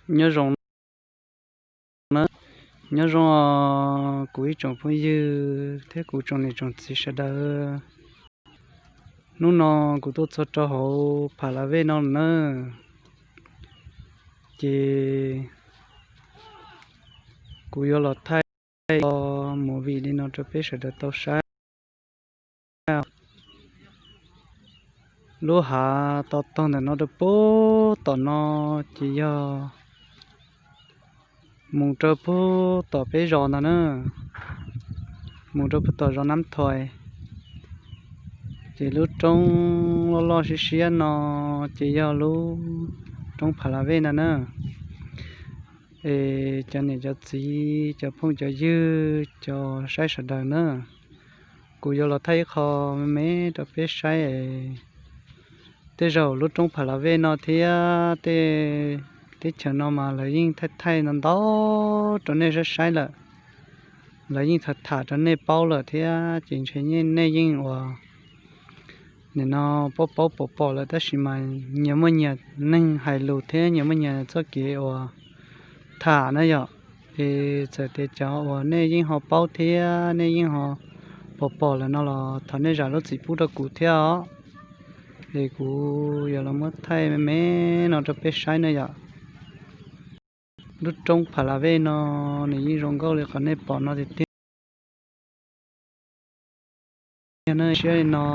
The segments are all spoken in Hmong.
Nyob zoo na, nyob zoo kuv ib tsoom phooj ywg thiab kuv tsoom niam tsoom txiv sawv daws. Hnub no kuv tuaj txog rau hauv Pha La Vej no lawm na, ces kuv yuav los thaij movie li no rau peb sawv daws tau saib. Lub hav to taug ntawm no rau puag tom no ces yog mus rau puag tom peb zos ntag na, mus rau puag tom zos Nab Thoi. Ces lub roob loj loj siab siab no ces yog lub roob Pha La Vej ntag na. Es cov niam cov txiv, cov phooj cov ywg, cov saib sawv daws na, kuv yuav los thaij ib qho me me rau peb saib es tej zaum lub roob Pha La Vej no thiab tej teb chaws no mas lawv yeej thaij thaij ntau ntau rau nej saib saib lawm, lawv yeej tham tham rau nej paub lawm thiab ces ntshe nej yeej ua nim no paub paub pom pom lawm tab sis mas nyias muaj nyias neeg hais lus thiab nyias muaj nyias txoj kev uas tham na yom. Es txawm tias cov uas nej yeej ho paub thiab nej yeej ho pom pom lawm no los thov nej zam lub txim pub rau kuv thiab os. Es kuv yuav los muab thaij me me no rau peb saib na yom. Lub roob Pha La Vej no nws yeej zoo nkauj li qhov nej pom no tiag tiag. Yog siab li no,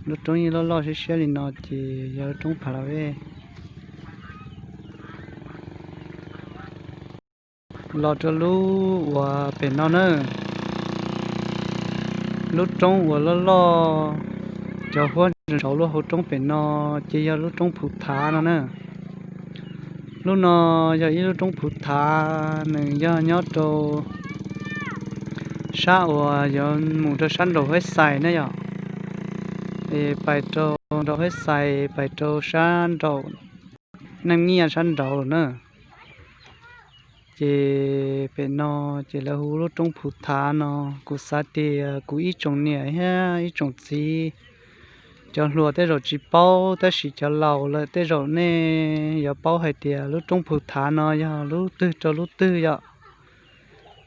lub roob yeej loj loj siab siab li no ces yog lub roob Pha La Vej. Los rau lub uas pem no na, lub roob uas loj loj, cov huab ntsaum lub hauv roob pem no ces yog lub roob Phu Thav no na. Lub no yog ib lub roob Phu Thav, nws yog nyob rau sab uas yuav mus rau sab nraum Huab Xais na yom. Es pais rau nraum Huab Xais, pais rau sab nraum Neej Nyiaj sab nraud lawm na. Ces pem no ces lawv hu lub roob Phu Thav no. Kuv xav tias kuv ib tsoom niam thiab ib tsoom txiv, cov hluas tej zaum tsis paub tab sis cov laus lawm tej zaum nej yuav paub hais tias lub roob Phu Thav no yog lub twg rau lub twg yom.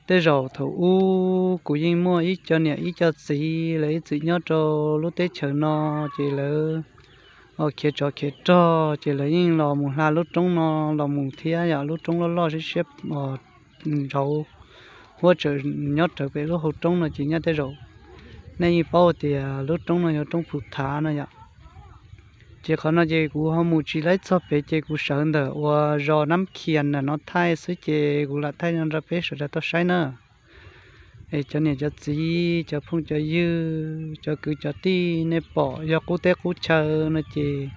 Tej zaum thaum ub kuv yeej muaj ib co niam ib co txiv lawv ib txwm nyob rau lub teb chaws no, ces lawv khiav tsov khiav rog ces lawv yeej los mus hla lub roob no los mus thiab yom. Lub roob loj loj siab siab, nrauv huab tsawm nyob rawv pem lub hauv roob no ces nyob tej zaum nej yeej paub tias lub roob no yog roob Phu Thav no yom. Ces qhov no ces kuv ho mus tsis laib txog pem ces kuv sawv ntawm uas zos Nab Khias ntawm no thaij xwb ces kuv lam thaij no rau peb sawv daws tau saib na. Es cov niam cov txiv, cov phooj cov ywg, cov kwv cov tij, nej pom yog qub teb qub chaw no ces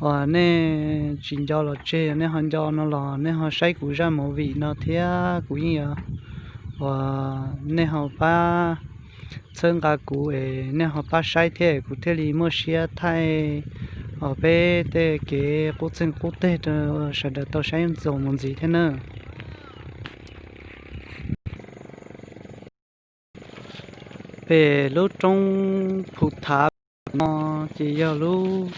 uas nej tsis nco los tseg, nej ho nco no los nej ho saib kuv zaj movie no thiab kuv yeej yuav uas nej ho pab txhawb nqa kuv es nej ho pab saib thiab kuv thiaj li muaj siab thaij os peb tej kev qub txeeg qub teg rau sawv daws tau saib txuas mus ntxiv thiab na. Pem lub roob Phu Thav no ces yog lub,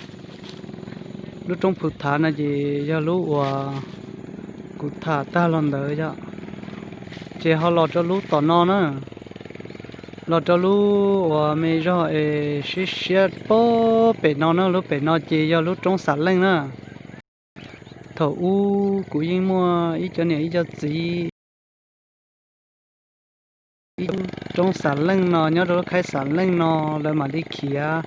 lub roob Phu Thav no ces yog lub uas kuv tham tag los ntawd yom. Ces ho los rau lub tom no na, los rau lub uas me zog es siab siab pem no na, lub pem no ces yog lub roob Xam Leej na. Thaum ub kuv yeej muaj ib co niam ib co txiv, ib roob Xam Leej no nyob rau lub khaib Xam Leej no, lawv mam li khiav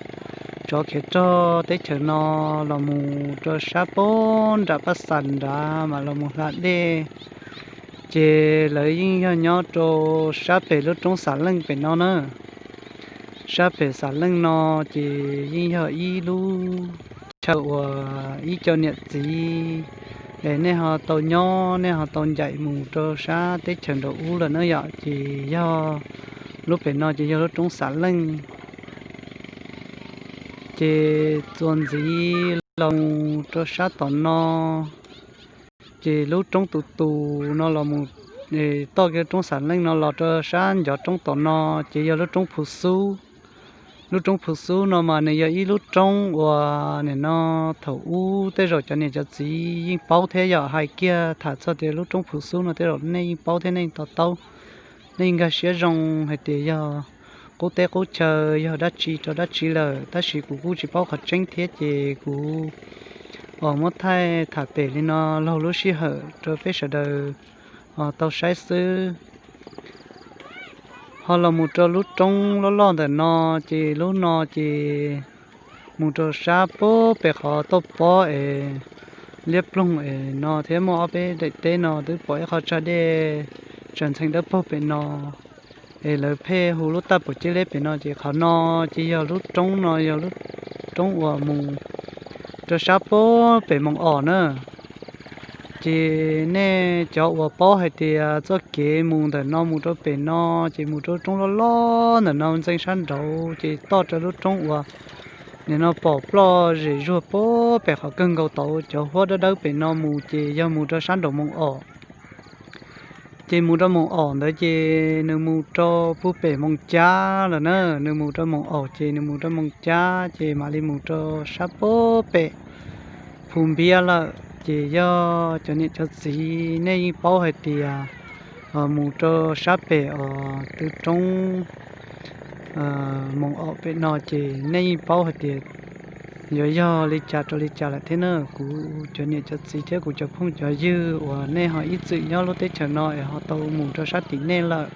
tsov khiav rog teb chaws no los mus rau sab pob nram Paj Xas nrad mam los mus hla dej. Ces lawv yeej yog nyob rau sab pem lub roob Xam Leej pem no na. Sab pem Xam Leej no ces yeej yog ib lub chaw uas ib co niam txiv es nej ho tau nyob, nej ho tau ncaim mus rau sab teb chaws nraum ub lawm na yom. Ces yog lub pem no ces yog lub roob Xam Leej. Ces txuas ntxiv los mus rau sab tom no, ces lub roob tus tus no los mus, toj kiag roob Xam Leej no los rau sab ncov roob tom no, ces yog lub roob Phu Xub. Lub roob Phu Xub no mas nws yog ib lub roob uas nim no thaum ub tej zaum cov niam cov txiv yeej paub thiab yom, hais kiag tham txog tias lub roob Phu Xub no tej zaum nej yeej paub thiab nej yeej to taub, nej yeej nkag siab zoo hais tias yog qub teb qub chaw yog dab tsi rau dab tsi lawm, tab sis kuv kuj tsis paub qhov tseeb thiab ces kuv muab thaij tham pem li no laug lub sij hawm rau peb sawv daws tau saib xwb. Ho los mus rau lub roob loj loj ntawm no, ces lub no ces mus rau sab pem qhov toj pob es liab ploog es no thiab muaj ob peb daim teb no twb pom ib qho tsag dej tsaws ntxhee dawb paug pem no, es lawv pheej hu lub taj pum ceb leb pem no ces qhov no ces yog lub roob no yog lub roob uas mus rau sab pem Moos Om na. Ces nej cov uas paub hais tias txoj kev mus ntawm no mus rau pem no, ces mus rau roob loj loj ntawm no ntxeev sab nraud ces toj rau lub roob uas nim no pom ploj zem zuag pem qhov kawg nkaus tod cov huab dawb dawb pem no mus ces yog mus rau sab nraum Moos Om. Ces mus rau Moos Om ntawd ces nws mus rau pug pem Moos Cab lawm na, nws mus rau Moos Om ces nws mus rau Moos Cab ces mam li mus rau sab pem Phu Npiab lawm. Ces yog cov niam cov txiv nej yeej paub hais tias mus rau sab pem os tw roob Moos Om pem no ces nej yeej paub hais tias yuav yog li cas rau li cas lawm thiab na. Kuv cov niam cov txiv thiab kuv cov phooj cov ywg uas nej ho ib txwm nyob lub teb chaws no es ho tau mus rau sab tim nej lawm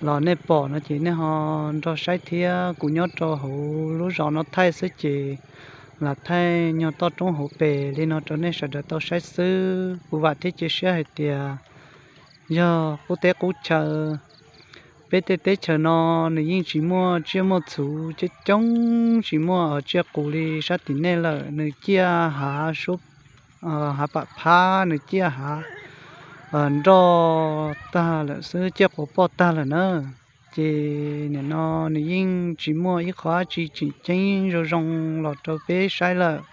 los nej pom no ces nej ho nrog saib thiab. Kuv nyob rau hauv lub zos no thaij xwb ces lam thaij nyuag toj roob hauv pes li no rau nej sawv daws tau saib xwb. Kuv vam thiab cia siab hais tias yog qub teb qub chaw, peb tej teb chaws no nws yeej tsis muaj tsiaj muaj txhu coob coob, tsis muaj tsiaj qus li sab tim nej lawm. Nws ciaj hav, hav pam phab, nws ciaj hav nroj tag lawm xwb, ciaj quav poj tag lawm na. Ces nim no nws yeej tsis muaj ib qho dab tsi tseem ceeb zoo zoo los rau peb saib lawm.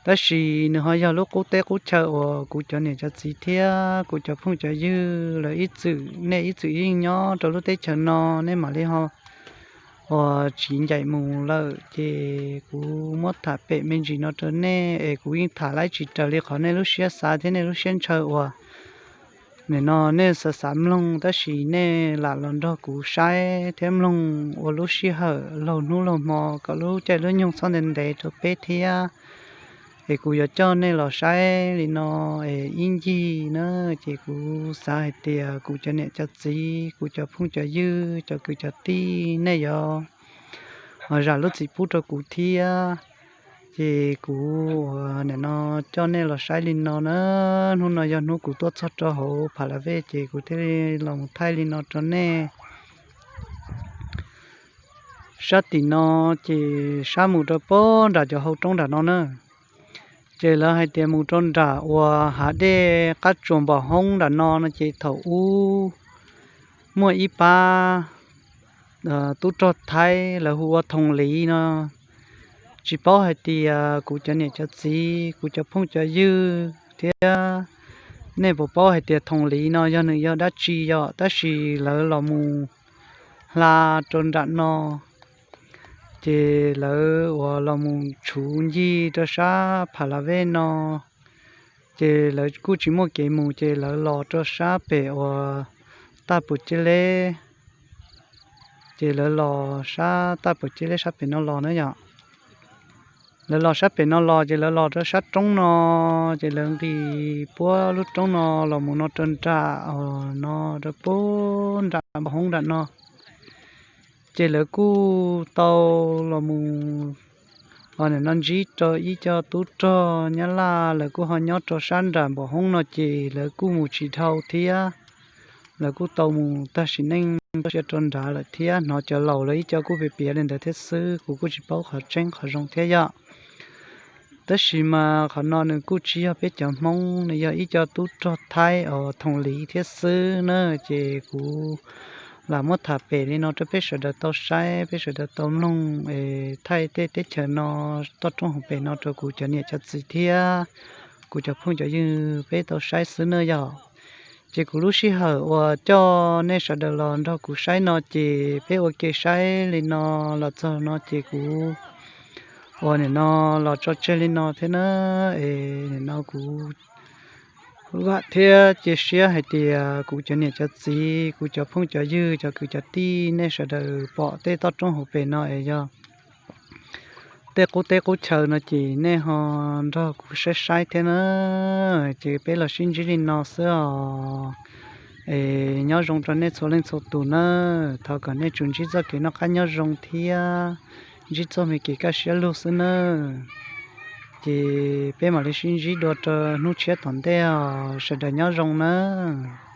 Tab sis nws ho yog lub qub teb qub chaw uas kuv cov niam cov txiv thiab kuv cov phooj cov ywg lawv ib txwm, nej ib txwm yeej nyob rau lub teb chaws no, nej mam li ho uas tsiv ncaim mus lawm. Ces kuv muab tham pem me ntsis no rau nej es kuv yeej tham laib tsis raws li qhov nej lub siab xav thiab nej lub siab ntshaw uas nim no nej xav xav mloog, tab sis nej lam los nrog kuv saib thiab mloog ua lub sij hawm laug hnub laug hmo kom lub caij lub nyoog txhob ntev ntev rau peb thiab. Es kuv yuav coj nej los saib li no es ib ncig na, ces kuv xav hais tias kuv cov niam cov txiv, kuv cov phooj cov ywg, cov kwv cov tij, nej yuav zam lub txim pub rau kuv thiab. Ces kuv nim no coj nej los saib li no na, hnub no yog hnub kuv tuaj txog rau hauv Pha La Vej ces kuv thiaj li los mus thaij li no rau nej. Sab tim no ces sab mus rau pem nram cov hau roob nram no na, ces lawv hais tias mus rau nram uas hav dej qab tsuas npam hoob nram no no ces thaum ub muaj ib pab tub rog Thaib lawv hu ua Thoom Liv no. Tsis paub hais tias kuv cov niam cov txiv, kuv cov phooj cov ywg thiab nej puas paub hais tias Thoom Liv no yog nws yog dab tsi yom, tab sis lawv los mus hla rau nram no, ces lawv uas los mus tshuv ncig rau sab Pha La Vej no, ces lawv kuj tsis muaj kev mus ces lawv los rau sab pem uas Taj Pum Ceb Leb. Ces lawv los sab Taj Pum Ceb Leb sab pem no los na yom. Lawv los sab pem no los ces lawv los rau sab roob no, ces lawv nqis puab lub roob no los mus no rau nram os, no rau puag nram npam hoob nram no. Ces lawv kuj tau los mus, o, nim no ntsib rau ib co tub rog Nyab Laj, lawv kuj ho nyob rau sab nram npam hoob no ces lawv kuj mus tsis dhau thiab. Lawv kuj tau mus tag sim neej tuaj sia rau nrad lawm thiab. Hnov cov laus lawv ib co kuj piav piav li ntawd thiab xwb, kuv kuj tsis paub qhov tseeb qhov zoo thiab yom. Tab sis mas qhov no nws kuj tsis yog peb cov Hmoob, nws yog ib co tub rog Thaib os, Thoom Liv thiab xwb na. Ces kuv lam muab tham pem li no rau peb sawv daws tau saib, peb sawv daws tau mloog es thaij tej teb chaws no, toj roob hauv pes no rau kuv cov niam cov txiv thiab kuv cov phooj cov ywg peb tau saib xwb na yom. Ces kuv lub sij hawm uas coj nej sawv daws los nrog kuv saib no ces peb ua ke saib li no los txog no ces kuv uas nim no los tso tseg li no thiab na. Es nim no kuv vam thiab cia siab hais tias kuv cov niam cov txiv, kuv cov phooj cov ywg, cov kwv cov tij, nej sawv daws pom tej toj roob hauv pes no es yog tej qub teb qub chaw no ces nej ho nrog kuv saib saib thiab na. Ces peb los sib ntsib li no xwb os. Es nyob zoo rau nej txhua leej txhua tus nawb, thov kom nej tsuas ntsib txoj kev noj qab nyob zoo thiab ntsib txoj me kev kaj siab lug xwb nawb. Ces peb mam li sib ntsib dua rau hnub tshiab tom ntej os, sawv daws nyob zoo nawb.